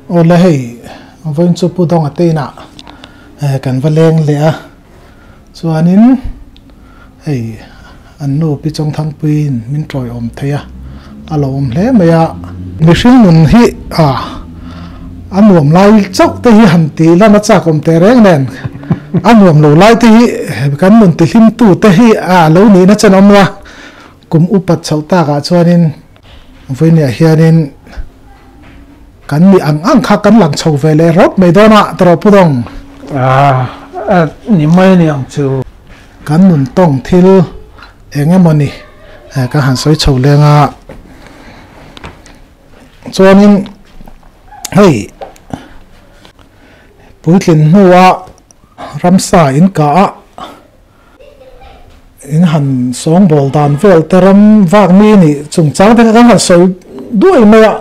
Awle hei vawiin chu Pu Dawnga te inah kan va leng leh a, chuanin hei an nu Pi Chawngthangpuiin min tawiawm thei a, a lo awm hle mai a. Mihring nun hi a a nuam lai chauh te hi han tih lan a chak awm teh reng nen a nuam lo lai te hi kan nun tihlim tu te hi a lo nihna chen awm a, kum upat chhoh takah chuanin vawinia hianin kan mi ang ang kha kan lang chho ve leh rawt mai dawn a tawrh pu dawng. A ni mai a ni ang chu. Kan nun tawng thil eng emaw ni ka han sawi chho leng a, chuanin hei puitlin hnua ramsa in kah a in han sawngbawl dan vel te ram vak mi nih chungchang te kha kan han sawi duai mai a,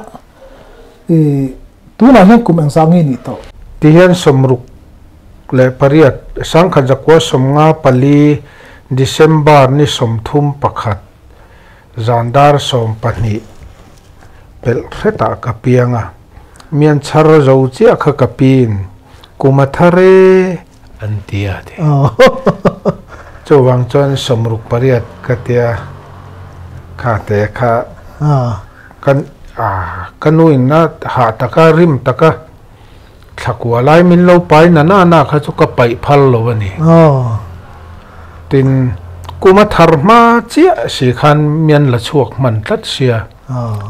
ih tunah hian kum engzah nge nih tawh? Tihian 68, 1954, December ni 31, zan dar 12 pelh hretah ka piang a, mian chhar zo chiah kha ka piin kum a thar e an ti a ti. Chuvang chuan 68 ka tia kha te kha ka ka nuin a hah taka rim taka Thlakua lai min lo pai na na na kha chu ka paih phal lo a ni. Tin, kum a thar hma chiah si khan mian la chhuak hman tlat sia.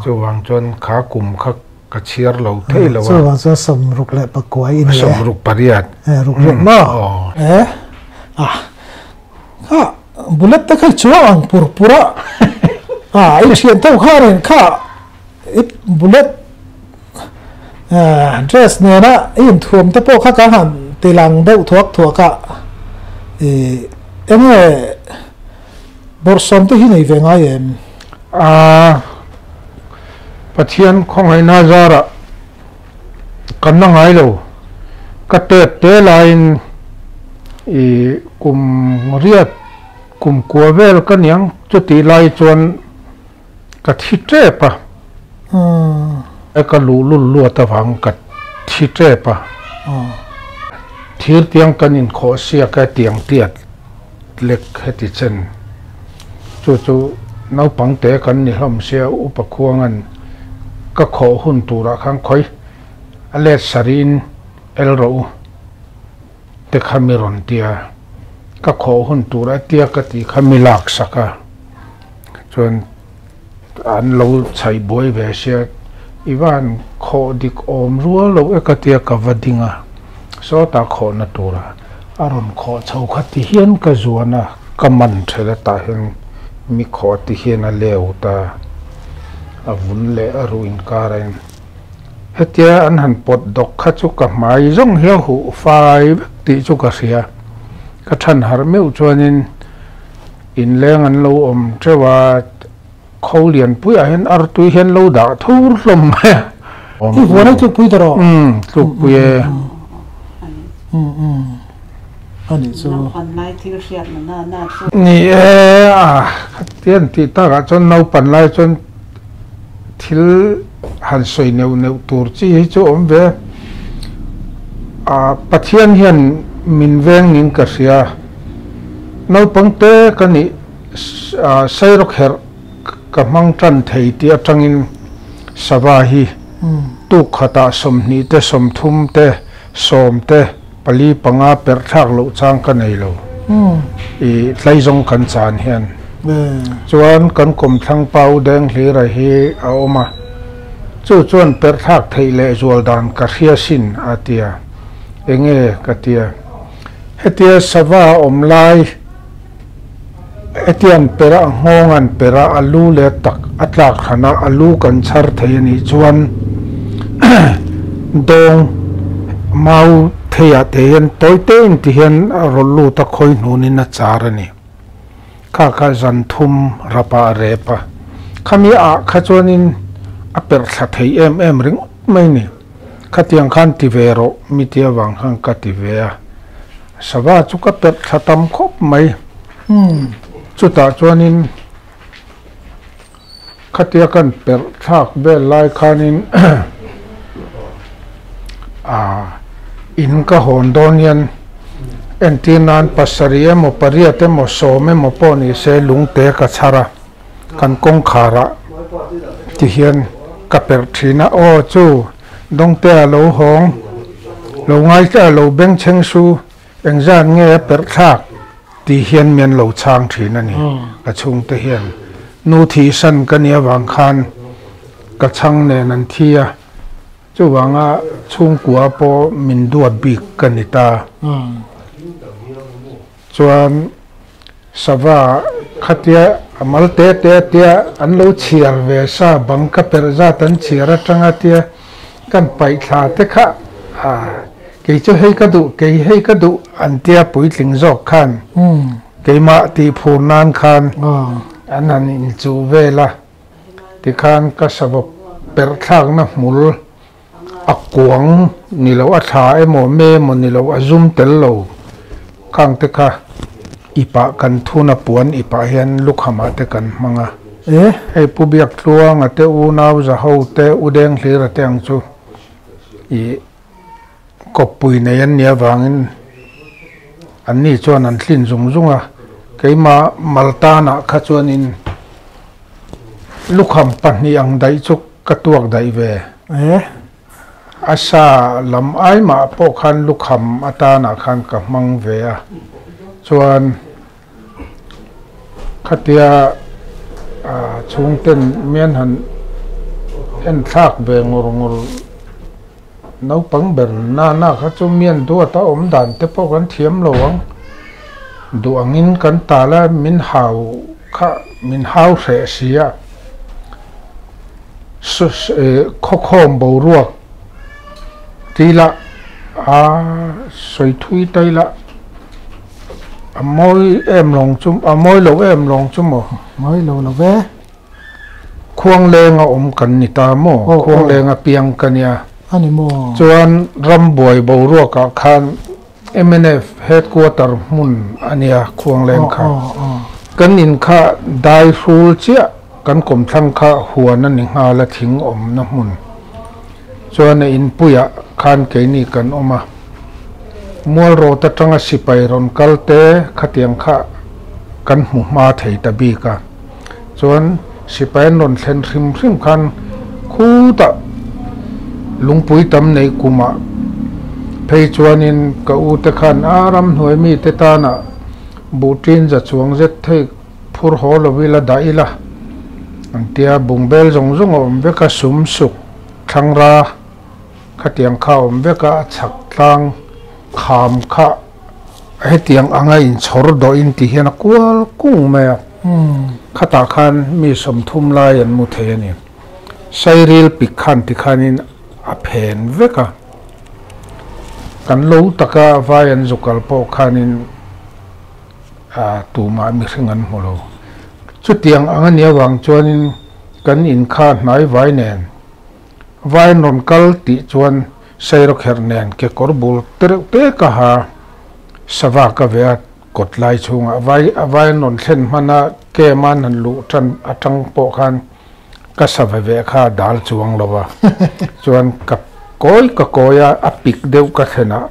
Chuvang chuan kha kum kha ka chhiar lo thei lo a. Chuvang chuan 68 i ni e. 68. E, ruk ruk maw? E, a, kha bullet te kha i chuang ang pur pur a. A, i thian tho khanin kha i bullet Dress nena i inthuam te pawh kha ka han ti lang deuh thuak thuak a, ih enge bawrhsawm te hi nei ve ngai em? A, Pathian khawngaihna zarah kan la ngai lo, ka tet te laiin ih kum riat kum kua vel ka niang chutih lai chuan Ka thi tep a. Ka luh lul luat avang ka thi tep a. Thir tiang kan inkhawh siak e tiang tiat lek heti chen. Chu chu naupang te kan ni hlawm sia upa khuangan ka khawh hun turah khan khawi a let sariin el rawh u te kha mi rawn tia. Ka khawh hun tur a tia ka tih kha mi lak sak a. Chuan an lo chhaih buai ve sia, i van khawh dik awm rual lo e ka tia ka va ding a, sawtah khawhna tura a rawn khawh chho kha ti hian ka zuan a, ka man ṭhel a tah hian mi khawh ti hian a leu ta, a vun leh a ruh inkar a in hetia an han pawt dawk kha chu ka hmai zawng hi a huh fai vek tih chu ka hria, ka chhan harh meuh chuanin. Inleng an lo awm teuh a, kho lianpuiah hian artui hian lo dah thur hlawm mai a. I huan a tlukpui ta rawh. Umm, tlukpui e. Umm umm, a nih chu. Naupan lai thil hriat na na na chu. Ni e, a khatian tih takah chuan naupan lai chuan thil han sawi neuh neuh tur chi hi chu awm ve. A Pathian hian min veng ning ka hria. Naupang te ka nih sairawk herh ka hmang tan thei tih atangin sava hi tuk khatah 20 te 30 te 10 te 4 5 perh thlak loh chang ka nei lo. I tlaizawng kan chan hian chuan kan kawmthlang pau deng hlira hi a awm a, chu chuan perh thlak theih leh zual dan ka hria sin a tia. Enge ka tia. Hetia sava awm lai hetiang pera a nghawng an pera a lu leh tak a tlak hran a, a lu kan chhar thei a nih chuan dawng mau theiah te hian tawi te in ti hian a rawn lut a khawi hnunin a char a ni. Kha kha zan thum rapah a rep a, khami ah kha chuanin a perh thla thei em em ringawt mai a ni. Khatiang khan ti ve rawh, mi tia vang khan ka ti ve a. Sava chu ka perh thla tam khawp mai. Chutah chuanin khatia kan perh thlak vel lai khanin A in ka hawn dawn hian entir nan pasarih emaw pariat emaw sawm emaw pawh ni se lungte ka chhar a, kan kawngkhar ah ti hian ka perh thin a, aw chu Dawngtea lo hawng lo ngaithla lo bengchheng su engzat nge a perh thlak tih hian mian lo chhang thin a ni. Ka chhungte hian nu thihsan ka nih avang khan ka chhang nen an thi a, chuvanga chhungkua pawh min duat bik ka ni ta. Chuan sava khatia a mal te te tia an lo chhiar ve sa bang ka perh zat an chhiar atanga tia kan paih thla te kha a kei chu hei ka duh kei hei ka duh an tia puitling zawk khan keimah tih phur nan khan an han inchuh vel a tikhan ka sava perh thlakna hmul A kuang ni lo, a thla emaw, me emaw ni lo, a zum tel lo khang te kha ipah kan thun a, puan ipah hian lukhamah te kan hmang a. Hei Pu Biaktluanga te unau Zaho te U Denghlira te ang chu ih kawppui nei an nih avangin anni chuan an tlin zung zung a, keimah Maltanah kha chuanin lukham pahnih ang daih chu Ka tuak daih ve. E. A sa lam ai mah pawh khan lukham atanah khan ka hmang ve a. Chuan khatia chhungten mian han en thlak ve ngur ngur naupang ber na na kha chu mian duat a awm dan te pawh kan thiam lo ang. Duh angin kan tal a, min hau kha min hau hreh si a. Khawkhawm boruak tih lah a sawi thui tai lah a mawi em lawng chu a mawi lo em lawng chu maw? Mawi lo lo ve. Khuanglenga awm kan ni ta maw? Khuanglenga piang ka nia. A ni maw? Chuan rambuai boruakah khan mnf headquarter hmun a nia Khuangleng kha. Kan in kha dai hrul chiah kan kawmthlang kha huan a ni nghal a thing awmna hmun. Chuan a inpuiah khan keini kan awm a. Mual rawt atanga sipai rawn kal te khatiang kha kan hmu hma thei ta bik a. Chuan sipai an rawn thlen hrim hrim khan khutah lungpui tam neih kumah phei chuanin ka u te khan a ramhnuai mite tana buh ṭin za chuang zet thei phur haw lo ila dah ila an tia bungbel zawng zawng a awm vek a sum suk thlangra khatiang kha a awm vek a a chhak tlang kham kha Hetiang anga inchhawr dawhin ti hian a kual kung mai a, khatah khan mi 30 lai an mu thei a ni. Sairil pik khan tikhanin a phen vek a, kan lo taka vai an zu kal pawh khanin tumah mihring an hmu lo. Chutiang ang a nih avang chuanin kan inkha hnai vai nen Vai an rawn kal tih chuan Sairawkherh nen kekawr bul tereuh te ka ha sava ka ve a kawt lai chhungah vai a vai an rawn thlen hman a kem an han luh tan atang pawh khan ka sava ve kha a dal chuang lo a chuan ka kawi ka kawi a a pik deuh ka thlen ah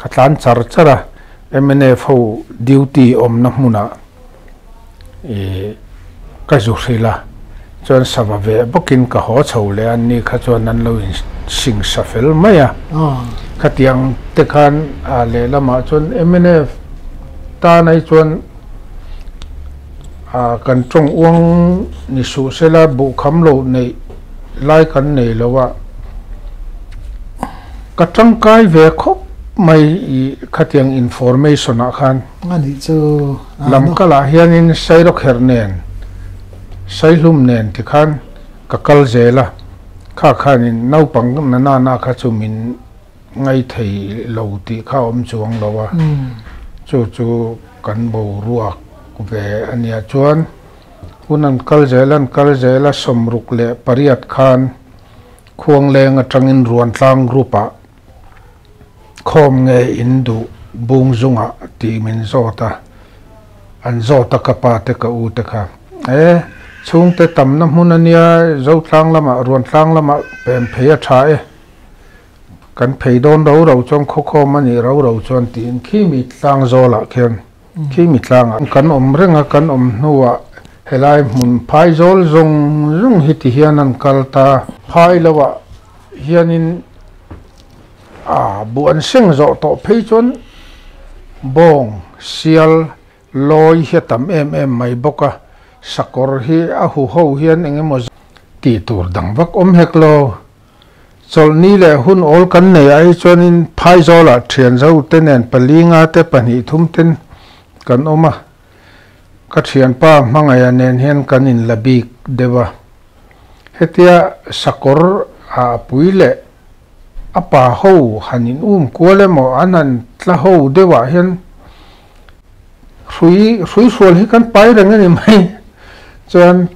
ka tlan char char a mnf ho duty awmna hmunah Ih ka zu hrilh a, chuan sava ve bawkin ka haw chho leh a, anni kha chuan an lo insing sa fel mai a. Khatiang te khan a lehlamah chuan mnf tan ai chuan a kan tawng uang ni suh sela buhkham loh neih lai kan nei lo a, ka tangkai ve khawp mai ih khatiang information ah khan. A nih chu a Lam kalah hianin Sairawkherh nen, Saihlum nen tikhan ka kal zel a, kha khanin naupang na na na kha chu min ngai thei lo tih kha a awm chuang lo a, chu chu kan boruak ve a nia. Chuan hun an kal zel an kal zel a, 68 khan Khuangleng atangin Ruantlang group-ah Khawm nge in duh bung zungah tih min zawt a, an zawt a ka pa te ka u te kha. E, chhungte tamna hmun a nia, Zotlang lamah, Ruantlang lamah pem phei a tha e. Kan phei dawn ro ro chuan khawkhawm a nih ro ro chuan tiin khi mi tlang zawlah khian khi mi tlangah kan awm reng a, kan awm hnuah helai hmun phai zawl zawng zawng hi ti hian an kal ta. Phai loah hianin a buh an seng zawh tawh phei chuan bawng, sial, lawi hi a tam em em mai bawk a, sakawr hi a huho hian eng emaw tih tur dang vak awm hek lo. Chawlhni leh hun awl kan nei ai chuanin Phaizawlah thian zo te nen palinga te pahnih thum ten kan awm a, ka thianpa hmangaih nen hian kan inla bik deuh a. Hetia sakawr ah pui leh a pa ho han in um kual emaw an han tla ho deuh ah hian hrui hrui hrual hi kan pai reng a ni mai chuan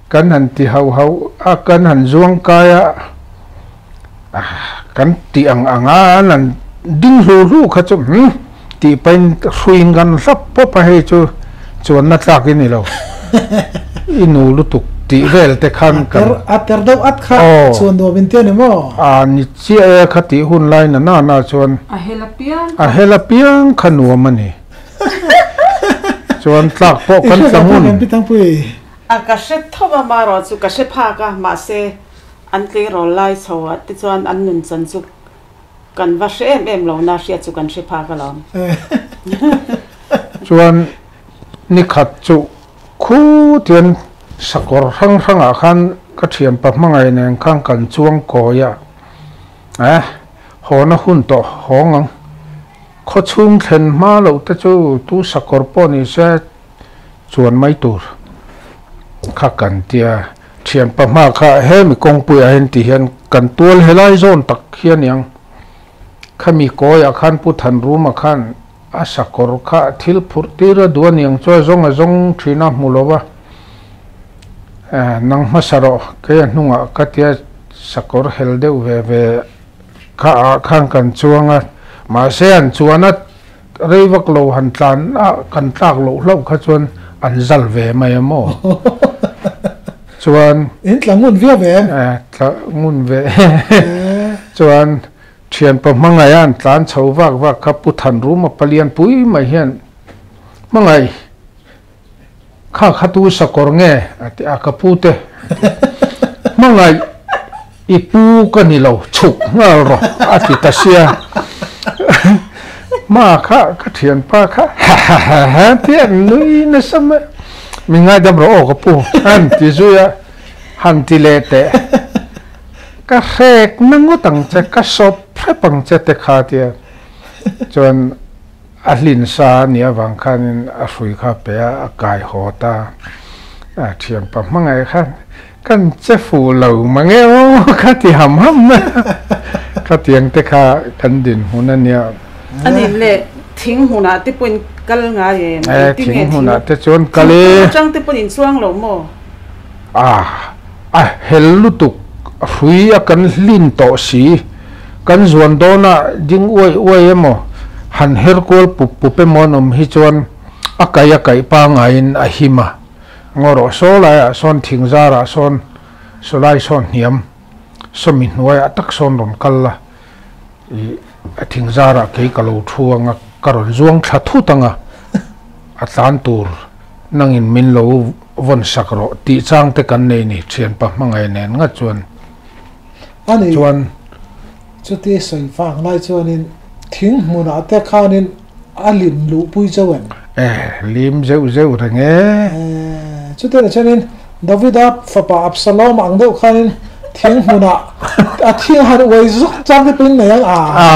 kan han ti hauh hauh a kan han zuang kai a kan tih ang ang a an han ding hlu hlu kha chu hmm tih pahin hruiin kan hlap pawp a hei chu chuanna tlak i ni lo i nu lutuk tih vel te khan kan a ter deuh at kha chuan nuam in tia ni maw? A ni chiah e kha tih hun lai na na na chuan a hel apiang a hel apiang kha nuam a ni chuan tlak pawh kan tla ngun. A ka hre tho a marawh chu ka hre phak a mahse an tleirawl lai chho ah te chuan an nun chan chu Kan va hre em em lo na hriat chu kan hre phak alawm. Chuan nikhat chu khutian sakawr hrang hrangah khan ka thianpa hmangaih nen khan kan chuang kawi a, eh hawna hun tawh hawng ang. Khawchhung thlen hma loh te chu tu sakawr pawh ni se chuan mai tur kha kan tia. Thianpa hma kha hemi kawngpuiah hian ti hian kan tual helai zawn tak hi a niang. Khami kawiah khan Pu Thanruma khan a sakawr kha thil phurh tir a duh a niang chu a zawng a zawng thin a hmu lo va. Nang hmasa rawh kei a hnungah ka tia sakawr hel deuh ve ve kha ah khan kan chuang a. Mahse an chuan a rei vak lo han tlan a kan tlak loh hlauh kha chuan an zal ve mai a maw? Chuan In tla ngun viau ve em? Eh, tla ngun ve Chuan thianpa hmangaih a an tlan chho vak vak kha Pu Thanruma palian pui mai hian hmangaih Kha kha tu sakawr nge? a ti a, ka pu te hmangaih i pu ka ni lo chhuk nghal rawh a ti ta sia. Hma kha ka thianpa kha ha ha ha ha tia an nui nasa mai min ngaidam rawh aw ka pu an ti zui a, han ti leh teh ka hrek na ngawt ang che ka sawp hrep ang che te kha tia chuan A hlin sa a nih avang khanin a hrui kha pe a, a kai haw ta. A thianpa hmangaih khan, Kan che fuh lo mang e aw, ka ti ham ham mai a. Khatiang te kha kan dinhmun a nia. A nih leh thing hmunah te pawhin kal ngai em? E, thing hmunah te chuan kal e. Thing atang te pawhin inchuang lo maw? A, a hel lutuk, hrui a kan hlin tawh si. Kan zuan dawnah ding uai uai emaw, han her kual pup pup emaw an awm hi chuan a kaih a kaih pangaiin a him a. Ngaw rawh saw laiah sawn thing zarah sawn sawlai sawn hniam sawmi hnuaiah tak sawn rawn kal la, ih a thing zarah kei ka lo thu ang a, ka rawn zuang thla thut ang a, a tlan tur nangin min lo vawn sak rawh tih chang te kan nei ni thianpa hmangaih nen ngat chuan. A ni. Chuan chuti sawi vang lai chuanin thing hmunah te khanin a lim luhpui chauh em? E, lim zeuh zeuh reng e. E, chuti ah chuanin Davida fapa Absalom ang deuh khanin thing hmunah a thing han uai zuk chang te pawhin nei ang a. A,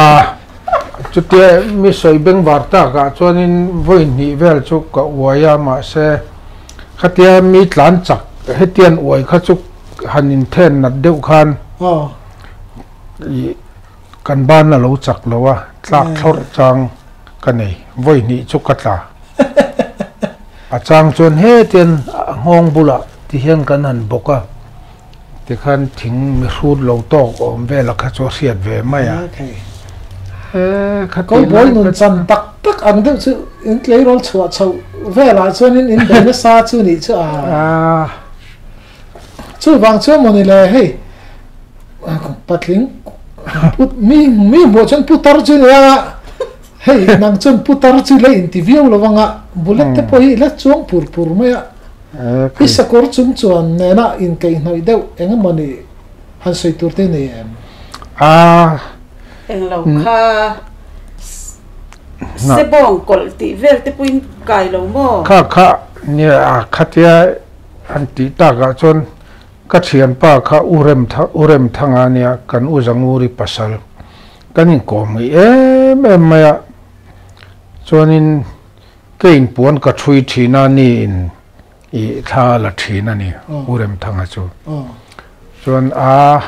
chutia mi sawi bengvar takah chuanin vawi hnih vel chu ka uai a, mahse khatia mi tlan chak hetian uai kha chu Han inthen nat deuh khan ih kan ban a lo chak lo a, tlak thlawrh chang ka nei, vawi hnih chu ka tla. A chang chuan hetian a nghawng bulah ti hian kan han bawk a, tikhan thing mi hrut lo tawk awm vel a kha chu a hriat ve mai a. Cowboy nun chan tak tak ang deuh chu in tleirawl chhuah chhoh velah chuan in inbe nasa chu nih chu a. Chuvang chuan maw ni le hei patling Mi mi hmuh chuan putar chu nia hei nang chuan putar chu la inti viau lo anga bullet te pawh hi la chuang pur pur mai a. I sakawr chung chuan nena inkaihhnawih deuh eng emawni han sawi tur te nei em? A. Englo kha sebawng kawlh tih vel te pawhin kai lo maw? Kha kha nia a khatia an tih takah chuan ka thianpa kha U Rem U Rem Thanga nia kan U Zanguri pasal kan inkawm ngei em em mai a, chuanin Ka inpuan ka thui thin a ni in i thla a la thin a ni U Remthanga chu. Chuan a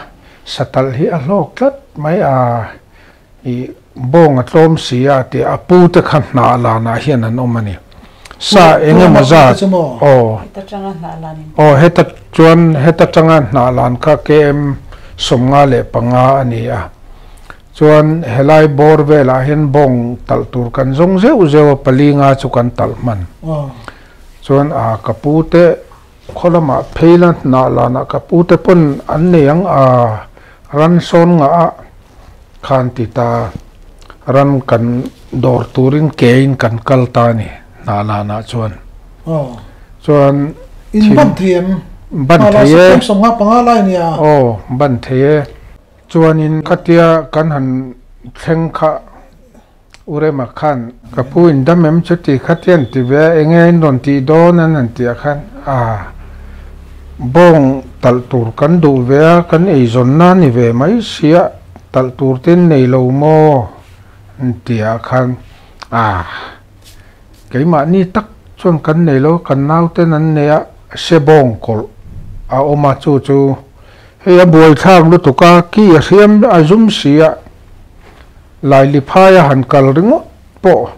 satalh hi a hlawk tlat mai a, i bawng a tlawm si a tih a pu te kha hnah lanah hian an awm a ni. Sa eng emaw zat aw aw heta chuan heta tanga hnah lan kha KM 55 a ni a. Chuan helai bawr velah hian bawng talh tur kan zawng zeuh zeuh a, pali nga chu kan talh hman. Chuan a ka pu te khaw lamah phei la hnah lanah ka pu te pawn an nei ang a, ran sawn ngah a khan ti ta ran kan dawr turin ke in kan kal ta a ni hnah lanah chuan. Chuan In ban thei em? Ban thei e. 55 lai nia. Aw ban thei e. Chuanin khatia kan han thleng kha U Rema khan ka pu in dam em chuti khatia an ti ve a, enge in rawn tih dawn an han tih ah khan ah bawng talh tur kan duh ve a, kan eizawnna a ni ve mai sia, talh tur te in nei lo maw an tih ah khan ah keimahni tak chuan kan nei lo, kan nauten an nei a, se bawng kawlh a awm a chu chu Hei a buaithlak lutuk a, ki a hriam a zum si a, Laili phaia han kal ringawt pawh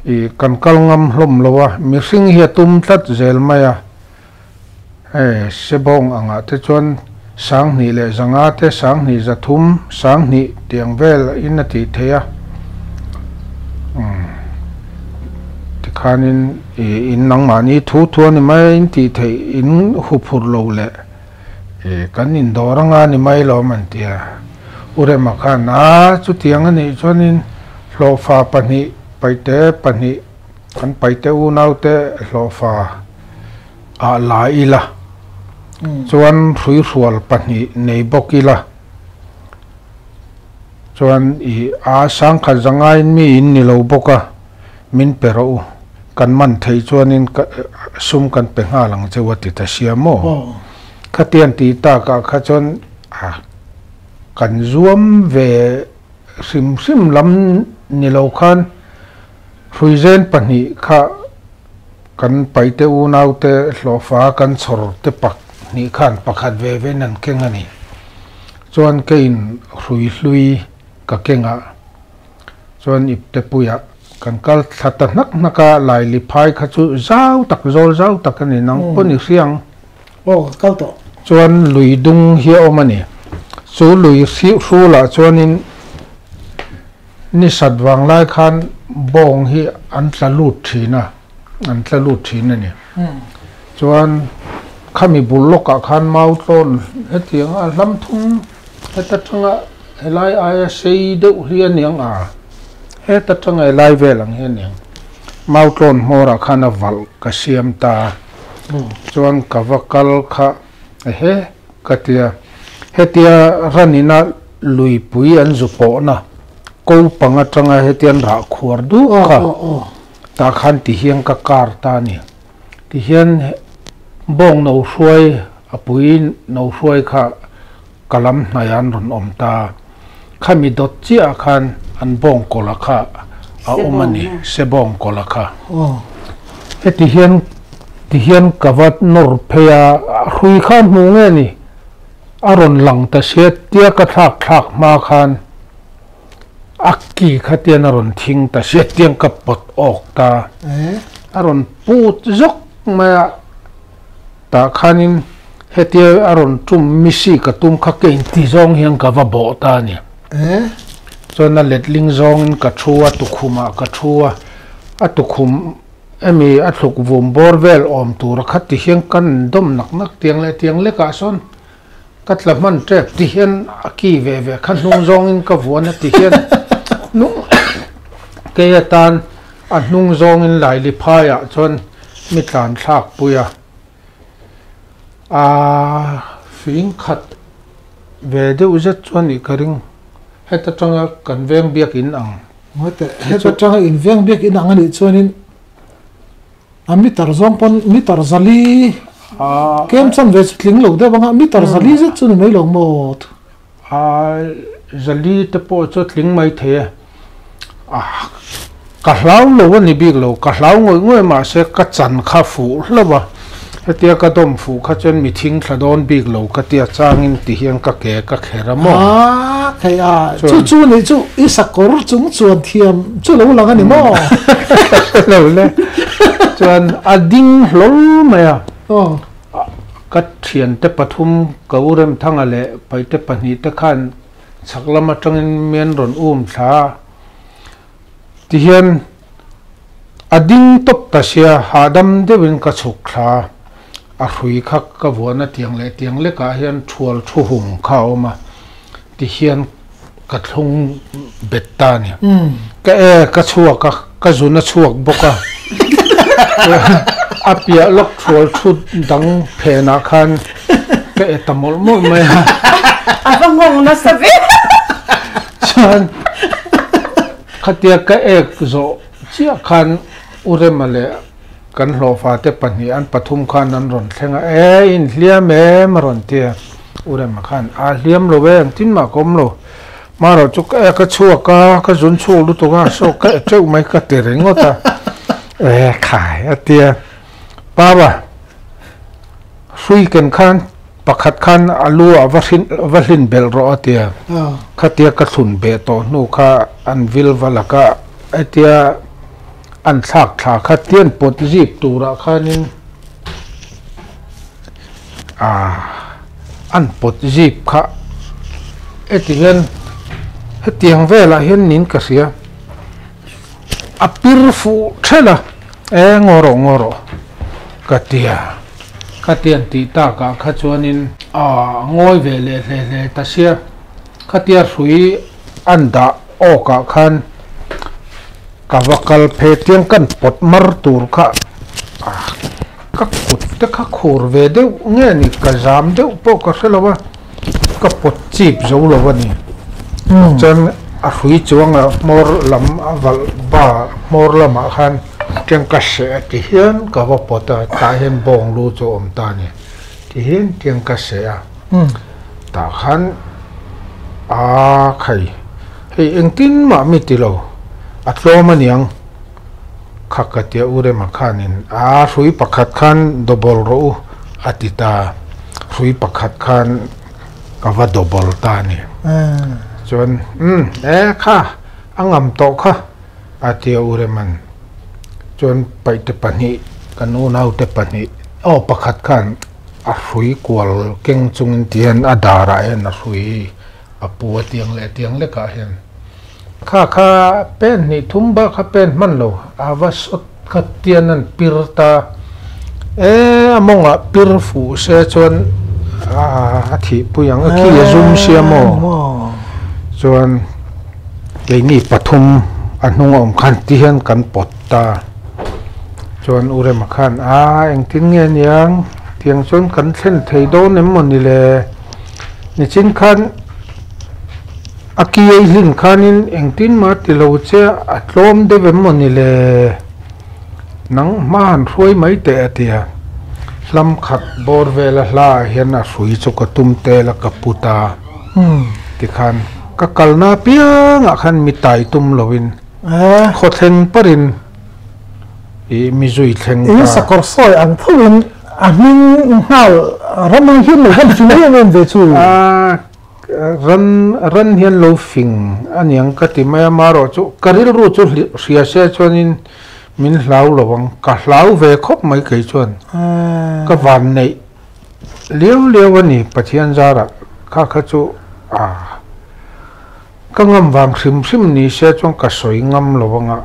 i kan kal ngam hlawm lo a, mihring hi a tum tlat zel mai a, hei Sebawng angah te chuan 2500 te, 2300, 2000 tiang vel in a tih theih a, umm tikhanin i in nangmahni thu thu a ni mai a, in tih theih in huphurh lo leh. E, kan indawr anga ni mai lo an ti a. U Rema khan, A, chutiang a nih chuanin hlawhfa pahnih, paite pahnih, kan paite unaute hlawhfa ah la ila, chuan hruihrual pahnih nei bawk ila, chuan i a sangkhat zangaiin mi in ni lo bawk a, min pe rawh u, kan man theih chuanin ka sum kan pe nghal ang cheu a ti ta sia maw? Khatiang tih takah kha chuan a kan zuam ve hrim hrim lam ni lo khan hruizen pahnih kha kan paite unaute hlawhfa kan chhawr te pahnih khan pakhat ve vein an keng a ni. Chuan keiin hrui hlui ka kengah Chuan iptepuiah kan kal thla ta hnak hnak a, Laili phai kha chu zau tak, zawl zau tak a ni, nang pawn i hria ang. Aw, ka kal tawh. Chuan lui dung hi a awm a ni. Chu lui hrulah chuanin ni sat vang lai khan bawng hi an tla lut thin a, an tla lut thin a ni. Chuan khami bul lawkah khan mau tlawn hetiang a hlam thum heta tanga Helai aia sei deuh hi a niang a, heta tanga helai vel ang hi a niang. Mautlawn hmawrah khan a valh ka siam ta a, chuan ka va kal kha ehe ka tia. Hetia ranina luipui an zu pawhna ko pang atanga hetian rah khuar duh kha tah khan tihian ka kar ta a ni. Tihian bawng no hruai a pui no hruai kha Ka lam hnaiah an rawn awm ta. Khami dawt chiahah khan an bawng kawla kha a awm a ni, sebawng kawla kha. Heti hian ti hian ka va nawr phei a, a hrui kha a hmu nge ni? A rawn lang ta sia tia ka thlak thlak hma khan a ki kha tian a rawn thing ta sia tiang ka pawt awk ta. A rawn put zawk mai a. Tah khanin hetia a rawn tum misi ka tum kha ka inti zawng hian ka va bawh ta a ni. Chuan a letling zawngin ka thu a, tukhumah ka thu a, a tukhum emi a thluk vum bawr vel awm tura kha ti hian kan dawm nak nak tiang leh tiang lekah sawn Ka tla hman tep ti hian a ki ve ve kha hnung zawngin ka vuan a ti hian hnung kei atan a hnung zawngin laili phaiah chuan mi tlan thlak pui a a fing khat ve deuh zet chuan nih ka ring heta tanga kan veng biak in ang. Heta tanga in veng biak in ang anih chuanin. A meter zawng pawn meter zali kem chan ve chu tling lo deuh ang a, meter zali zet chu ni mai lo maw? A zali te pawh chu tling mai thei e. A ka hlau lo a ni bik lo, ka hlau ngawih ngawih mahse ka chan kha fuh hlauh a, hetia ka dawm fuh kha chuan mi thing thla dawn bik lo ka tia changin ti hian ka ke ka kher a maw? A thei a, chu chu nih chu i sakawr chung chuan thiam chu lo lang a ni maw? Lo le. Chuan a ding hlawl mai a. Ka thiante pathum ka u Remthanga leh Paite pahnihte khan chhak lam atangin mian rawn um thla a. Tihian a ding tawp ta sia, hahdam deuhin ka chhuk thla a. A hrui kha ka vuahna tiang leh tiang lekah hian thual thu hum kha a awm a. Tihian ka thlung bet ta a ni. Ka e ka chhuak a, ka zun a chhuak bawk a. A piah lawk thual thu dang phenah khan ka e ta mawlh mawlh mai a. A va nghawng nasa ve. Chuan khatia ka ek zawh chiah khan U Rema leh kan hlawhfa te pahnih an pathum khan an rawn thleng a, E inhliam em a rawn ti a, U Rema khan a hliam lo e, engtin mah ka awm lo, marawh chu ka ek a chhuak a, ka zun chhuak lutuk a, saw ka e teuh mai ka ti ringawt a, E khai a ti a, Papa hrui ken khan pakhat khan a lu ah va hrin va hlin belh rawh a ti a, khatia ka thlun beh tawh hnu kha an vil va laka hetia An thlak thla kha tian pawt zip turah khanin ah an pawt zip kha heti hian hetiang velah hian niin ka hria a pir fuh thelh a e ngaw rawh ngaw rawh ka tia ka tian tih takah kha chuanin ah ngawi ve leh hle hle ta sia khatia hrui an dah awkah khan. Ka va kal phei tiang kan pawt mar tur kha ka kut te kha khur ve deuh nge ni ka zam deuh pawh ka hre lo a ka pawt chip zo lo a ni chuan a hrui chuang a hmawr lam a valh ba hmawr lamah khan tiang ka seh a ti hian ka va pawt a tah hian bawng lu chu a awm ta a ni ti hian tiang ka seh a tah khan a khai. Hei engtin mah mi ti lo, a tlawm aniang kha ka tia U Rema khanin a hrui pakhat khan double rawh u a ti ta, hrui pakhat khan ka va double ta a ni. Chuan umm e kha a ngam tawh kha a tia U Rema'n chuan paihte pahnih kan unaute pahnih aw pakhat khan a hrui kual keng chungin tihian a darah hian a hrui A pu a tiang leh tiang lekah hian kha kha pen hnih thum bak kha pen hman lo a va sawt kha tian an pir ta e a mawngah pir fuh se chuan a thih pui ang a khi a zum sia maw chuan keini pathum a hnung a awm khan ti hian kan pawt ta chuan U Rema khan a engtin nge niang tiang chuan kan thlen thei dawn em maw ni le. Nichin khan a ki ei hlin khanin engtin mah ti lo che a tlawm deuh em maw ni le? Nang hma han hruai mai teh a ti a, hlam khat bawr vela hla ah hian a hrui chu ka tum tel a ka put a, tikhan ka kalna apiangah khan mi tai tum loin khawthleng parin ih mi zui thleng ta. In sakawr sawi ang thovin A hming nghal ram ang hian lo han fing em em ve chu. A ran ran hian lo fing aniang ka ti mai a, marawh chu ka rilru chu hria se chuanin min hlau lo ang, ka hlau ve khawp mai kei chuan ka van neih liau liau a ni Pathian zarah kha kha chu a ka ngam vang hrim hrim ni se chuan ka sawi ngam lo anga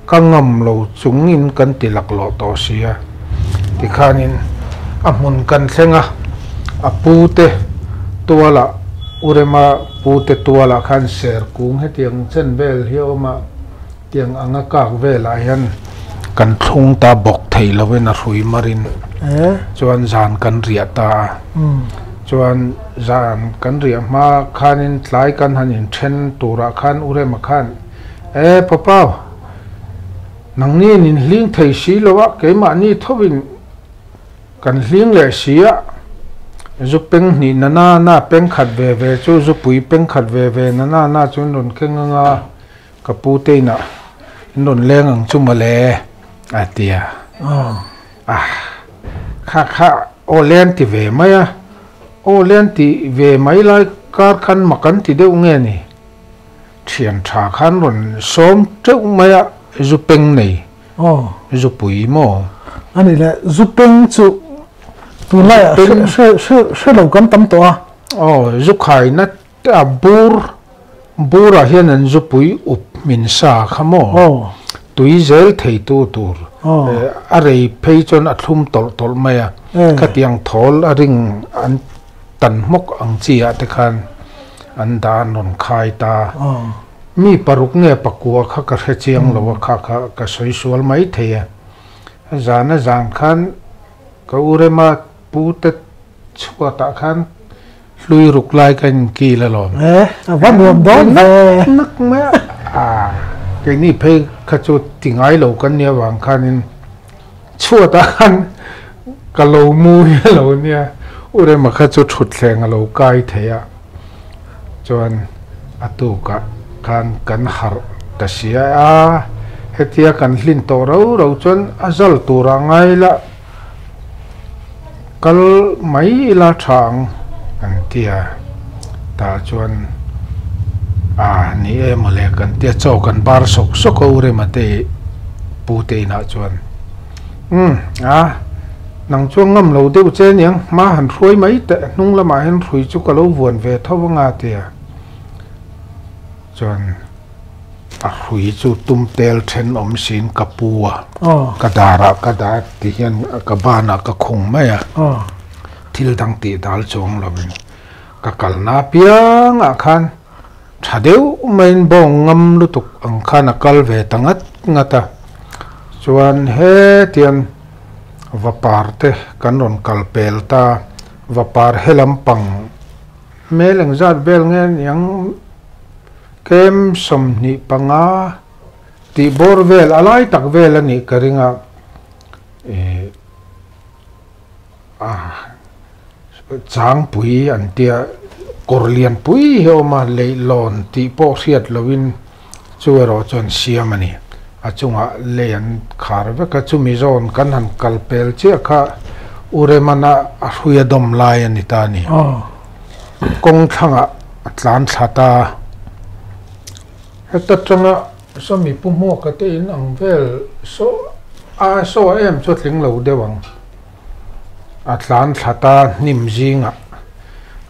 ka ngam lo chungin kan ti laklawh tawh si a tikhanin a hmun kan thleng a a pu te Tualah U Rema pute tualah khan ser kung hetiang chen vel hi a awm a, tiang anga kak velah hian kan thlung ta bawk thei lovin a hrui marin chuan zan kan riah ta a. Chuan zan kan riah hma khanin tlai kan han inthen turah khan U Rema khan, E Papa, nangni in inhling thei si lo a, keimahni thovin kan hling leh si a, zu peng hnih na na na peng khat ve ve chu zupui peng khat ve ve na na na chu in rawn keng ang a, ka pu te inah in rawn leng ang chu mawle, a ti a. A, kha kha aw len ti ve mai a, aw len ti ve mai lai kar khan mak an ti deuh nge ni? Thian tha khan rawn sawm teuh mai a, zu peng nei, zu pui maw? A ni le, zu peng chu tunlaiah hre hre hre lo kan tam tawh a. Aw, zu khaina a bur, burah hian an zu pui up min sa kha maw? Tui zel theitu tur, a rei phei chuan a thlum tawlh tawlh mai a, khatiang thawl a ring an tan hmawk ang chi ah te khan an dah an rawn khai ta. Mi paruk nge pakua kha ka hre chiang lo a, kha kha ka sawi sual mai thei a. Zan a zan khan ka u Rema pu te chhuatah khan hlui ruk lai ka inkil alawm. E, a va nuam dawn ve. Nak nak mai a. A, keini phei kha chu ti ngai lo kan nia vang khanin Chhuatah khan ka lo mu hi a lo nia, U Rema kha chu thutthleng a lo kai thei a, chuan a tukah khan kan harh ta sia a, hetia kan hlin tawh rau rau chuan a zal turah ngai la kal mai ila tha ang an ti a, tah chuan a ni e mawle kan tia chaw kan bar sawk sawk a U Rema te pu te inah chuan umm a nang chuan ngam lo deuh che aniang hma han hruai mai teh hnung lamah hian hrui chu ka lo vuan ve tho anga tia chuan a hrui chu tum tel then awm siin ka pu a ka darah ka dah ti hian ka banah ka khung mai a thil dang tih dal chuang lovin ka kalna apiangah khan Tha deuh maiin bawng ngam lutuk ang khan a kal ve ta ngat ngat a, chuan hetiang vapar te kan rawn kal pel ta, vapar he lampang hmel engzat vel nge niang kem 25 tih bawr vel a lai tak vel a nih ka ring a, ih ah. Changpui an tia kawr lianpui hi a awm a, leihlawn tih pawh hriat loin chu erawh chuan siam a ni. A chungah lei an khar vek a, chumi zawn kan han kal pel chiah kha U Remana a hrui a dawm lai a ni ta a ni. Kawng thlangah a tlan thla ta. Heta tanga sawmi pu hmuaka te in ang vel saw a saw em chu a tling lo deuh ang. A tlan thla ta hnim zingah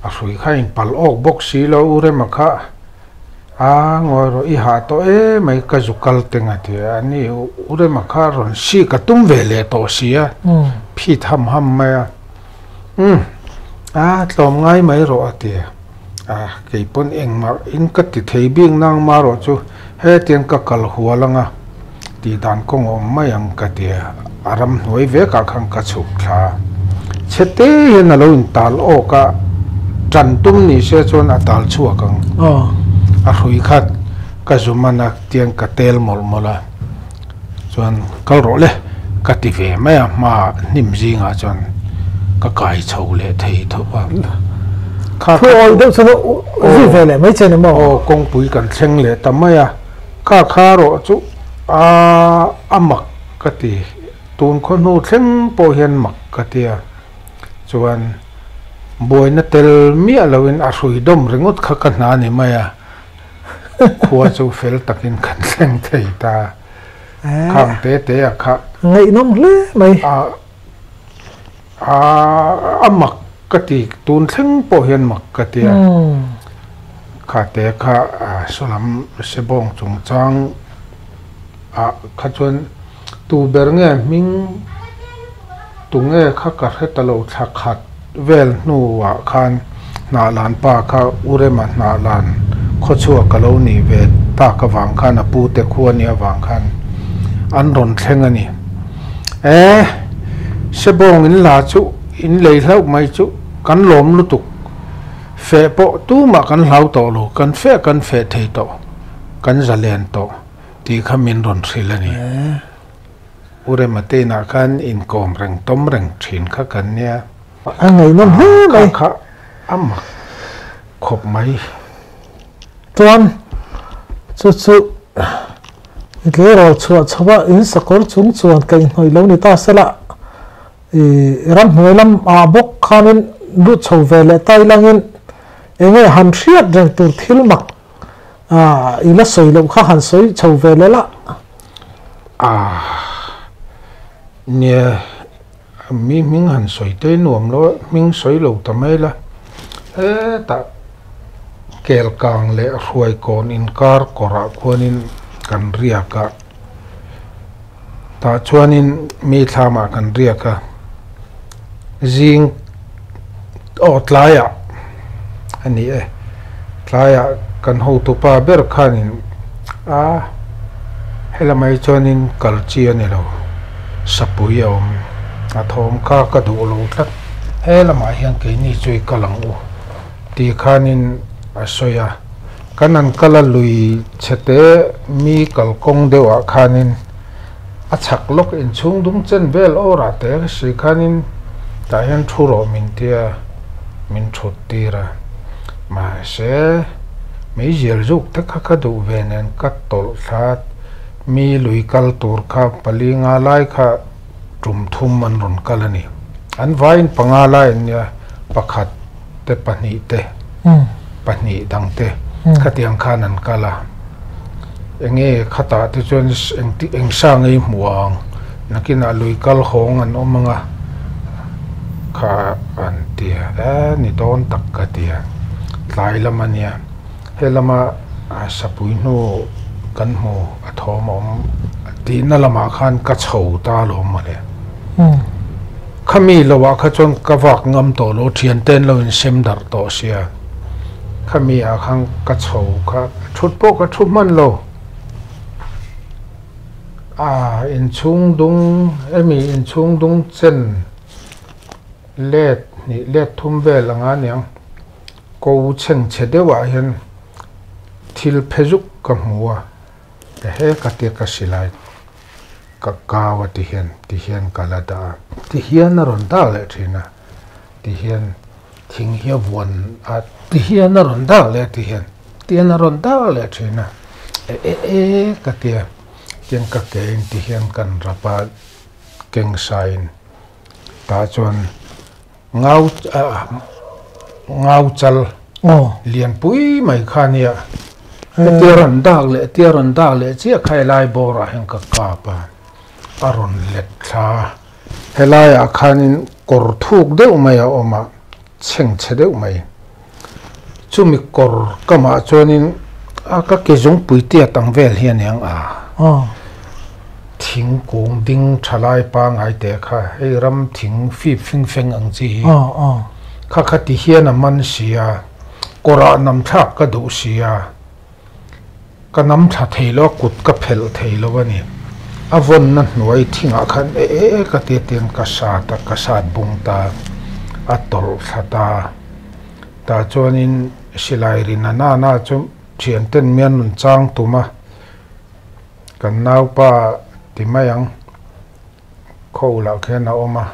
a hrui kha in pal awk bawk si lo U Rema kha a ngawi rawh i hah tawh e mai ka zu kal teng a ti a ni U Rema kha rawn si ka tum ve leh tawh si a phit ham ham mai a umm a tlawm ngai mai rawh a ti a kei pawn engmah in ka ti thei bik nang ma rawh chu hetiang ka kal hual anga Tih dan kawng awm mai ang ka ti a, a ramhnuai vekah khan ka chhuk thla a. Chhe te hian a lo intal awk a, tan tum ni se chuan a tal chhuak ang. A hrui khat ka zu man a tiang ka tel mawlh mawlh a, chuan kal rawh le ka ti ve mai a, hmaah hnim zingah chuan ka kai chho leh thei tho a. Kha Thu awl deuh chuan zui ve leh mai che ni maw? Aw, kawngpui kan thleng leh ta mai a. Kha kha rawh chu a a mak ka ti, tun khaw hnu thleng pawh hian mak ka ti a, chuan buaina tel miah loin a hrui dawm ringawt kha ka hna ni mai a, khua chu fel takin kan thleng thei ta, khang te te a kha. Ngaihnawm hle mai. A a a mak ka ti, tun thleng pawh hian mak ka ti a. Kha te kha saw lam sebawng chungchang ah kha chuan tu ber nge hming tu nge kha ka hre ta lo thla khat vel hnuah khan Hnahlan pa kha U Rema Hnahlan khawchhuak a lo nih ve tak avang khan a pute khu a nih avang khan an rawn thleng a ni. E, Sebawng in la chu in lei hlauh mai chu kan lawm lutuk. Feh pawh tumah kan hlau tawh lo, kan feh kan feh thei tawh, kan zalen tawh tih kha min rawn hrilh a ni. U Rema te inah khan inkawm reng tawm reng thin kha kan nia. A ngaihnawm hle mai. Kha kha a mak khawp mai. Chuan chu chu i tleirawl chhuah chho a, in sakawr chung chuan kaihhnawih lo ni ta sela, i ramhnuai lam ah bawk khanin lut chho ve leh ta ilangin enge han hriat reng tur thil mak i la sawi loh kha han sawi chho ve leh la. Ah nia Mi hming han sawi te nuam lo a, hming sawi lo ta mai la. Hetah Kelkang leh Hruaikawn inkar kawrah khuanin kan riak a, tah chuanin mi thlamah kan riak a, zing aw tlaiah a ni e, tlaiah kan hotupa ber khanin a helamai chuanin kal chi a ni lo. Sapui a awm. A thawm kha ka duh lo tlat. He lamah hian keini chu i kal ang u tih khanin a sawi a. Kan an kal a lui chhete mi kalkawng deuhah khanin a chhak lawk inchhung dung chen vel awrah te si khanin tah hian thu rawh min tia min thut tir a. Mahse meizial zuk te kha ka duh ve nen ka tawlh thla. Mi lui kal tur kha pali nga lai kha tum thum an rawn kal a ni. An vaiin panga lai an nia, pakhat te pahnih te, pahnih dang te khatiang khan an kal a. Enge khatah te chuan engti eng sa ngei hmuh ang, nakinah lui kal hawng an awm ang a kha an ti a, e ni dawn tak ka ti a, tlai lam a nia. He lama sapui hnu kan hmu a thawm a awm tihna lamah khan ka chho ta alawm mawle. Khami lohah kha chuan ka vak ngam tawh lo, thiante an lo insem darh tawh sia. Khami ah khan ka chho kha thut pawh ka thu hman lo. A inchhung dung hemi inchhung dung chen let hnih let thum vel anga niang. Ko chheng chhe deuhah hian thil phe zuk ka hmu a, he ka tia ka silai ka kau a ti hian ti hian ka la dah a, ti hian a rawn dak leh thin a, ti hian thing hi a vuan a, ti hian a rawn dak leh a ti hian ti hian a rawn dak leh thin a, e e e ka tia tiang ka ke in ti hian kan rap a keng sain tah chuan. Ngau ngau chal lianpui mai kha a nia. Hetia rawn dak leh hetia rawn dak leh chiah kha helai bawrah hian ka kap a, a rawn let thla a. Helaiah khanin kawr thuk deuh mai a awm a, chhengchhe deuh mai. Chumi kawr kamah chuanin a ka ke zungpui tiat ang vel hi a ni ang a. Thingkung ding tha lai pangai teh kha hei ram thing fip fing feng ang chi hi kha kha ti hian a man si a, kawrah nam thlak ka duh si a, ka nam thla thei lo a kut ka phelh thei lo a ni. A vawnna hnuai thingah khan e e e ka tia tian ka sat a, ka sat bung ta, a tawlh thla ta. Tah chuanin silai ri na na na chu thianten mian rawn chang tum a. Kan naupa ti mai ang, khaw lah khian a awm a,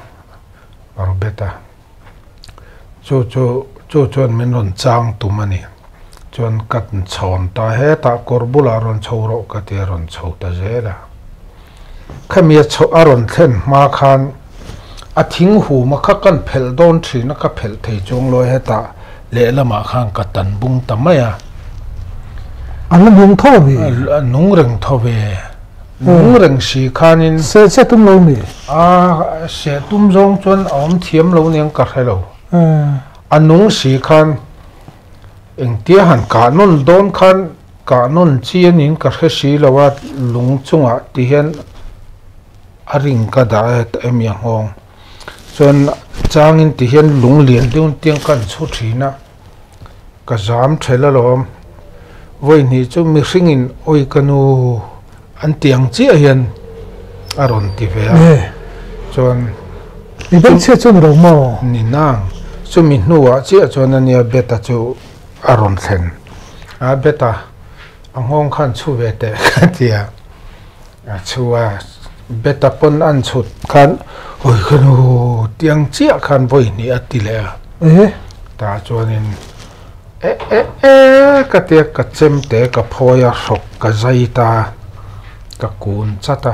Robert-a. Chu chu chu chuan min rawn chang tum a ni. Chuan ka chhawn ta hetah kawr bulah rawn chho rawh ka ti a rawn chho ta zel a. Khami a chho a rawn thlen hma khan a thing hum a kha kan phelh dawn thin a ka phelh thei chuang lawi hetah lehlamah khan ka tan bung ta mai a. A la nung tho mi? A nung reng tho ve. Nung reng si khanin. Seh che tum lo mi? A seh tum zawng chuan a awm thiam lo aniang ka hre lo. A nung si khan engtia han kah nawn dawn khan kah nawn chi anin ka hre si lo a, lung chungah ti hian a ring ka dah e emi a nghawng. Chuan changin ti hian lung lian deuh tiang khan chhu thin a. Ka zam ṭhel alawm. Vawi hnih chu mihringin awi ka nu an ti ang chiah hian a rawn ti ve a. Chuan. I bengchhiat chu ni lo maw? Ni nang. Chumi hnuah chiah chuan ania Beta chu a rawn thlen a. Beta a nghawng khan chhu ve teh ka ti a. A chhu a. Beta pawn an chhut khan awi ka nu tiang chiah khan vawi hnih a ti leh a. Tah chuanin. E e e ka tia ka chem te ka phawi a hrawk ka zai ta ka kun chat a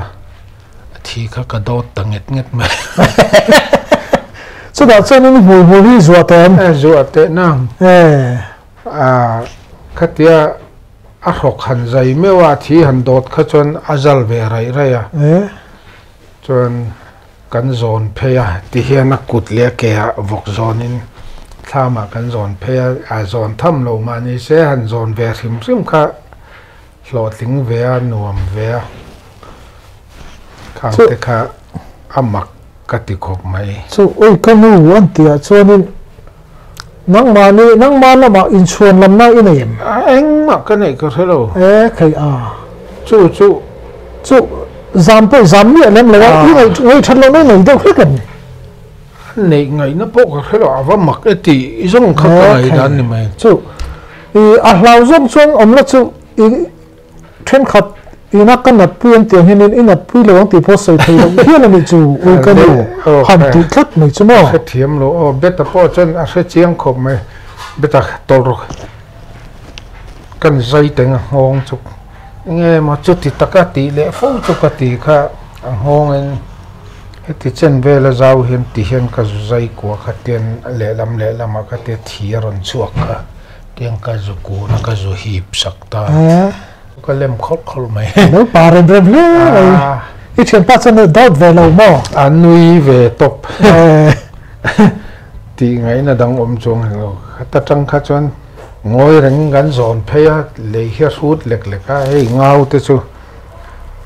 a thi kha ka dawt ta nget nget mai. Chutah chuan in hmui hmul hi zuah teh em? E zuah teh nang. E. A khatia a hrawk han zai meuh a a thi han dawt kha chuan a zal ve raih raih a. E. Chuan Kan zawn phei a, tihian a kut leh a ke ah vawk zawnin thlamah kan zawn phei a, a zawn tham lo mah ni se han zawn ve hrim hrim kha hlawhtling ve a, nuam ve a, khang te kha a mak ka ti khawp mai. Chu ui ka nu an tih ah chuanin nangmahni nangmah lamah inchhuan lamna i nei em? A engmah ka neih ka hre lo. E khei a. Chu chu. Chu zam pawh zam miah lem lo a, i ngaih ngaih that lohna i nei deuh hlek em ni? A neih ngaihna pawh ka hre lo, a va mak e tih zawng kha ka ngaih dan ni mai. Chu i a hlau zawng chuan awm la chu i thenkhat ina ka natpui an tih ang hianin i natpui lo ang tih pawh sawi thei loh hial a nih chu ui ka nu han tih tlat mai chu maw? A hrethiam lo aw, Beta pawh chuan a hre chiang khawp mai, Beta tawlh rawh kan zai teng a nghawng chu. Enge maw chuti taka tih leh fo chu ka ti kha a nghawngin heti chen vela zau hian ti hian ka zu zai kua kha tian lehlam lehlamah ka tia thi a rawn chhuak kha tiang ka zu kun a ka zu hip sak ta ka lem khawlh khawlh mai. Lo pa rem rem hle mai. I thianpa chuan a doubt ve lo maw? A nui ve tawp. Tih ngaihna dang awm chuang hek lo. Khata tang kha chuan Ngawi reng kan zawn phei a, lei hi a hrut lek lek a, hei ngau te chu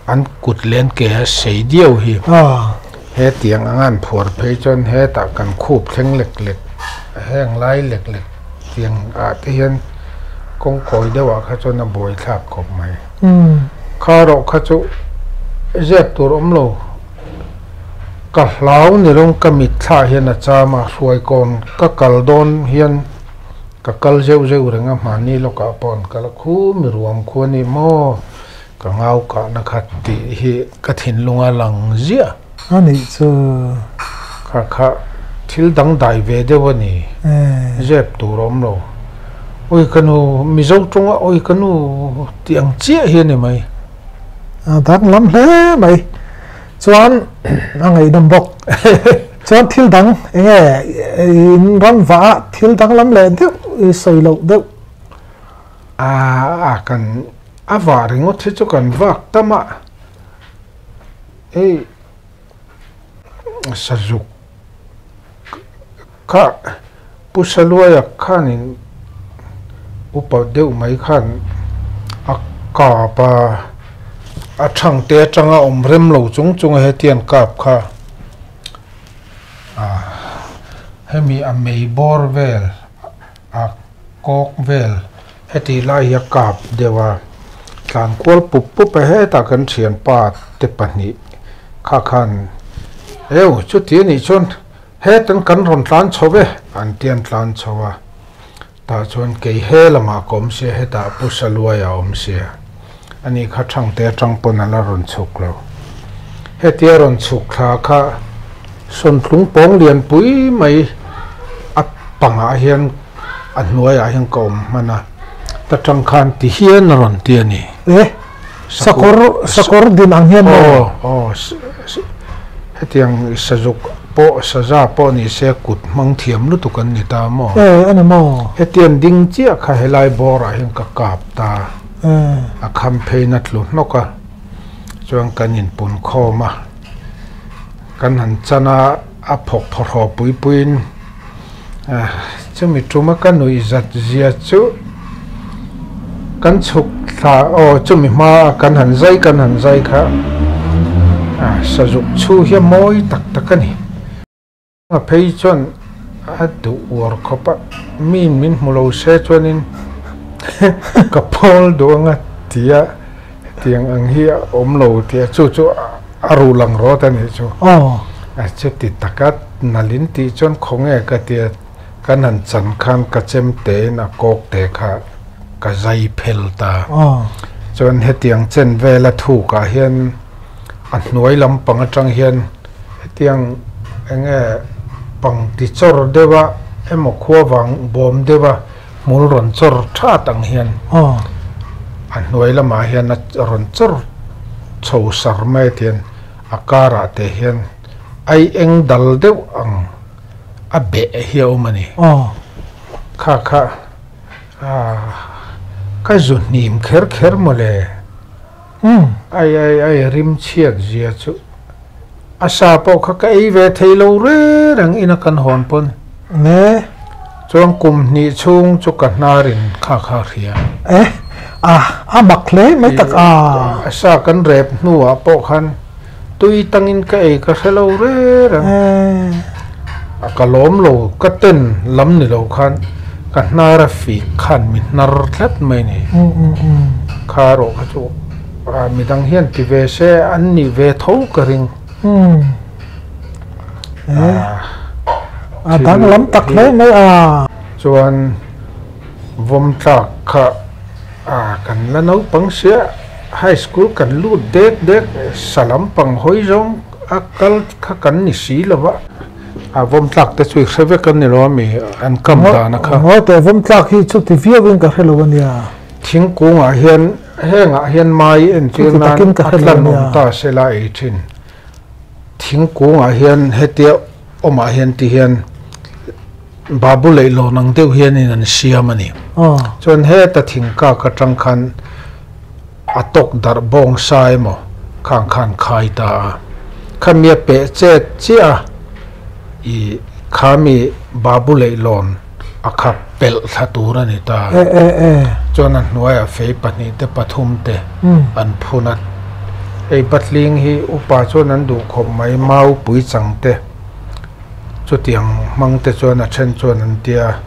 an kut leh an ke a sei diau hi. He tiang anga an phuar phei chuan hetah kan khup thleng lek lek heng lai lek lek tiang ah te hian kawng kawi deuh ah kha chuan a buai thlak khawp mai. Kha rawh kha chu zep tur awm lo, ka hlau ni lawng ka mitthla hian a cham a, hruaikawn ka kal dawn hian. Ka kal zeuh zeuh reng a, hmahni lawkah pawh an kal a, khu mi ruam khu a ni maw? Ka ngau kahna kha tih hi ka thinlung a lang ziah. A nih chu. Kha kha thil dang dai ve deuh a ni, zep tur a awm lo. Awi ka nu, Mizo tawnga awi ka nu tih ang chiah hi a ni mai. A danglam hle mai. Chuan a ngaihnawm bawk. Chuan thil dang eng nge in ram vah a thil danglam leh deuh i sawi loh deuh. A a kan a vah ringawt hi chu kan vak tam a, hei sazuk kha Pu Saluaia khanin upa deuh mai khan a kap a, a thangte atanga awm rem lo chung chunga hetiang kap kha ah hemi a mei bawr vel a kawk vel heti lai hi a kap deuh a, tlan kual pup pup a hetah kan thianpa te pahnih kha khan eu chuti anih chuan Hetan kan rawn tlan chho e, an ti an tlan chho a. Tah chuan kei he lamah ka awm sia, hetah Pu Saluai a awm sia. Ani kha thangte atang pawn a la rawn chhuk lo. Hetia rawn chhuk thla kha sawntlung pawng lian pui mai a pangah hian a hnuaiah hian ka awm hman a, ta tang khan ti hian a rawn ti a ni. E, sakawr, sakawr din ang hian maw? Aw, aw, hetiang sazuk pawh, saza pawh ni se kut hmang thiam lutuk an ni ta maw? E, a ni maw? Hetiang ding chiah kha helai bawrah hian ka kap ta, a kham pheiin a tlu hnawk a, chuan kan inpun khawm a, kan han chan a, a phawk phawrhaw pui puiin. Chumi tuma ka nuih zat zia chu kan chhuk thla aw chumi hma kan han zai kan han zai kha sazuk chhu hi a mawi tak tak a ni. A phei chuan A duh uar khawp a, miin min hmu lo se chuanin ka pawl duh anga tia hetiang ang hi a awm lo tia chu chu a ruh lang rawt a nih chu. A chuti taka nalin tih chuan khawnge ka tia kan han chan khan ka chem tein a kawk te kha ka zai phel ta. Chuan hetiang chen vela thukah hian a hnuai lampang atang hian Hetiang enge pang ti chawr deuh a emaw khua vang bawm deuh a hmul rawn chawr that ang hian a hnuai lamah hian a rawn chawr chho sar mai a tian a karah te hian ai eng dal deuh ang a beh hi a awm a ni. Kha kha ka zu hnim kher kher mawle. Ai ai ai rim chhiat zia chu a sa pawh kha ka ei ve thei lo reng reng ina kan hawn pawn. Ne. Chuan kum hnih chhung chu ka hnar in kha kha hria. Eh a a mak hle mai tak a. A sa kan rep hnuah pawh khan tui tangin ka ei ka hre lo reng reng. A ka lawm lo ka ten lam ni lo khan ka hnar a fik khan mi hnar tlat mai ni. Kha erawh kha chu midang hian ti ve se an nih ve tho ka ring. A danglam tak hle mai a. Chuan vawm tlak kha kan la naupang sia high school kan lut dek dek sa lampang hawi zawng A kal kha kan ni si lo va. A vawm tlak te chu i hre vek a ni lo ami an kam dan a kha. Ngaw teh vawm tlak hi chu ti viau in ka hre lo a nia. Thingkungah hian hengah hian mai entir nan a tlan awm ta se la ei thin. Thingkungah hian hetia awmah hian ti hian babu leihlawn ang deuh hianin an siam a ni. Chuan heta thingkak atang khan A tawk darh bawng sa emaw khang khan khai ta a, khami a peh chet chiah a, i khami babu leihlawn a kha pelh thla tur a ni ta. Chuan a hnuaiah fei pahnih te pathum te an phun a, hei patling hi upa chuan an duh khawp mai, mau pui chang te chutiang hmang te chuan a then chuan an ti a,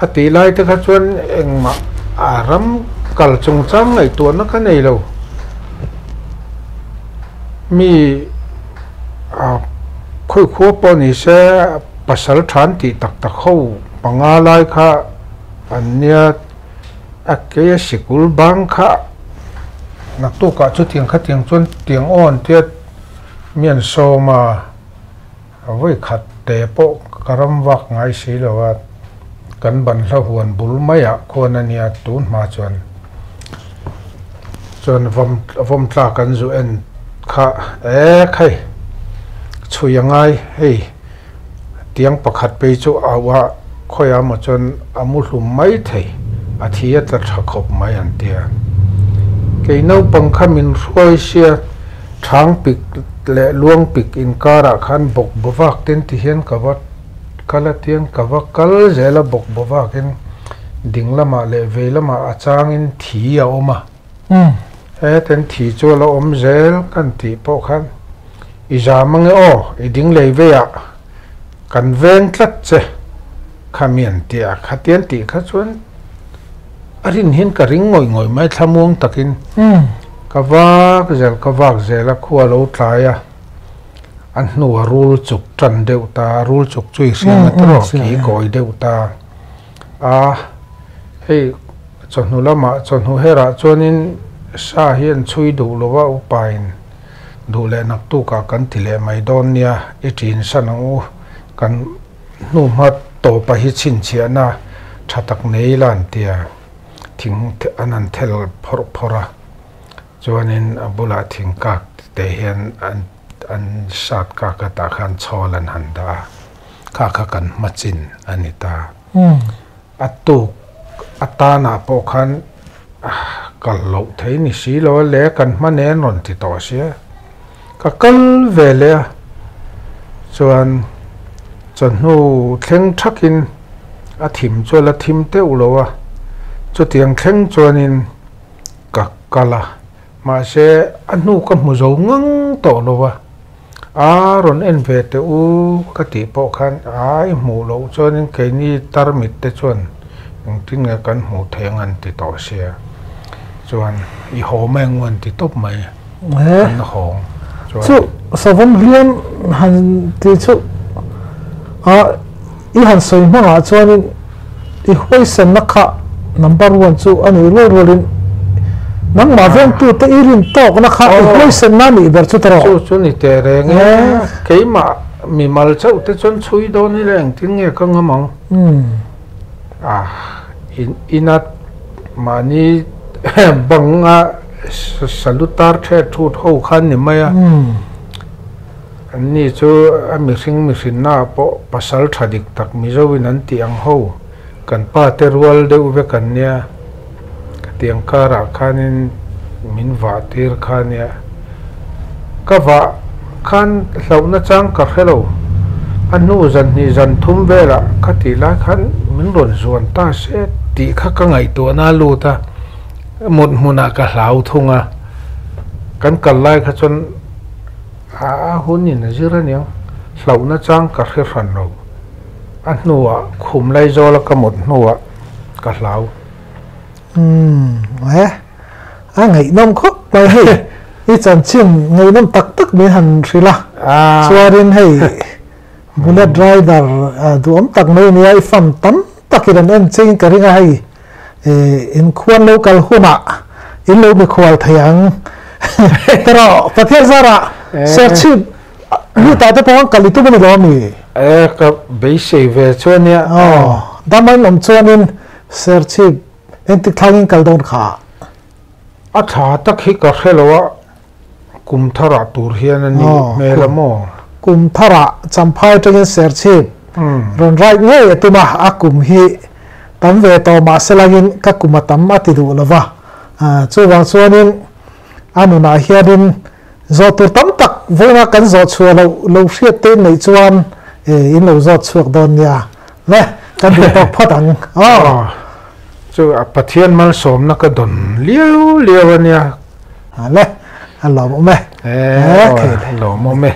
a tih lai te kha chuan engmah a ram kal chungchang ngaihtuahna ka nei lo. Mi a khawikhua pawh ni se pasal than tih tak tak ho panga lai kha an nia a keia sikul bang kha naktukah chutiang khatiang chuan tiang aw an tia mi an sawm a. A vawi khat te pawh ka ram vak ngai si lo a, kan ban hla huan bul maiah khuan a nia tun hma chuan chuan vawm vawm tlak an zu en kha e khai chhui a ngai hei tiang pakhat phei chu au a khawiah maw chuan a mu hlum mai thei a thi a tla tha khawp mai an tia kei naupang kha min hruai sia. Thang pik leh luang pik inkarah khan bawk bawvak ten ti hian ka va kal a tiang ka va kal zel a bawk bawvakin ding lamah leh vei lamah a changin thi a awm a. Heten thi chu a la awm zel kan tih pawh khan i zam ange aw i ding lei veiah kan veng tlat che kha mi an ti a khatian tih kha chuan A rin hian ka ring ngawih ngawih mai thlamuang takin ka vak zel ka vak zel a khua lo tlai a, a hnua rul chuk tan deuh ta rul chuk chu i hriang a tawh ki kawi deuh ta a, hei chawhnu lamah chawhnu herah chuanin sa hi an chhui duh lo a upain duh leh naktukah kan ti leh mai dawn nia i ṭin san ang u kan Hnuhma tawpa hi chhinchhiahna tha tak nei ila an ti a, thing an han thel phawrh phawrh a, chuanin a bulah thing kak te hian an an sat kak a tah khan chhawl an han dah a, kha kha kan hma chin a ni ta. A tuk atanah pawh khan kal loh thei ni si lo a le kan hma nen rawn ti tawh sia. Ka kal ve leh a, chuan chawhnu thleng thakin a thim chu a la thim teuh lo a, chutiang thleng chuanin ka kal a, mahse a hnu ka hmu zo ngang tawh lo a. A rawn en ve teh u ka tih pawh khan a i hmuh loh chuanin keini tarmit te chuan engtin nge kan hmuh theih ang an ti tawh sia. Chuan i haw mai ang u an ti tawp mai kan hawng chuan. Chu savawm hliam han tih chu a i han sawi hmangah chuanin i huaisenna kha number one chu a nih rual rualin nangmah vengtute i rin tawkna kha i huaisenna a nih ber chu ta rawh. Chu chu ni teh reng e, keimah mimal chauh te chuan chhui dawn ila engtin nge ka ngam ang? A ina mahni banga salutar thet thut ho khan ni mai a. Anni chu a mihring mihrinnaah pawh pasal tha dik tak Mizoin an tih ang ho, kan pa te rual deuh vek an nia. Khatiang karah khanin min vah tir kha nia. Ka vah khan hlauhna chang ka hre lo. A hnu zan hnih zan thum velah kha tih lai khan min rawn zuan ta se tih kha ka ngaihtuahna a lut a, mut hmunah ka hlau thung a. Kan kal lai kha chuan A hun in a zir aniang, hlauhna chang ka hre hran lo. A hnuah khum Laizawl a ka mut hnuah ka hlau. Umm eh, a ngaihnawm khawp mai hei, i chanchin ngaihnawm tak tak min han hrilh a, chuanin hei Bullet Rider duhawm tak mai ania i fan tam takin an en cheng ka ring a hei. In khuan lo kal hunah in lo mikhual thei ang. Tawrh Pathian zarah Serchhip mi ta te pawh an kal i tum a ni lo ami? E ka beisei ve chu ania. Aw, dam an awm chuanin Serchhip entik thlangin kal dawn kha? A tha tak hi ka hre lo a, kum tharah tur hian a ni hmel a maw? Kum tharah Champhai atangin Serchhip rawn ride ngei a tum a, a kum hi tam ve tawh mah se langin ka kum a tam a ti duh lo va, chuvang chuanin a nunah hianin zawh tur tam tak vawiinah kan zawh chhuah loh lo hriat te in neih chuan in lo zawt chhuak dawn nia le, kan duh tawk phawt ang aw. Chu Pathian malsawmna ka dawn liau liau a nia. A le, a lawmawm e. E, a lawmawm e.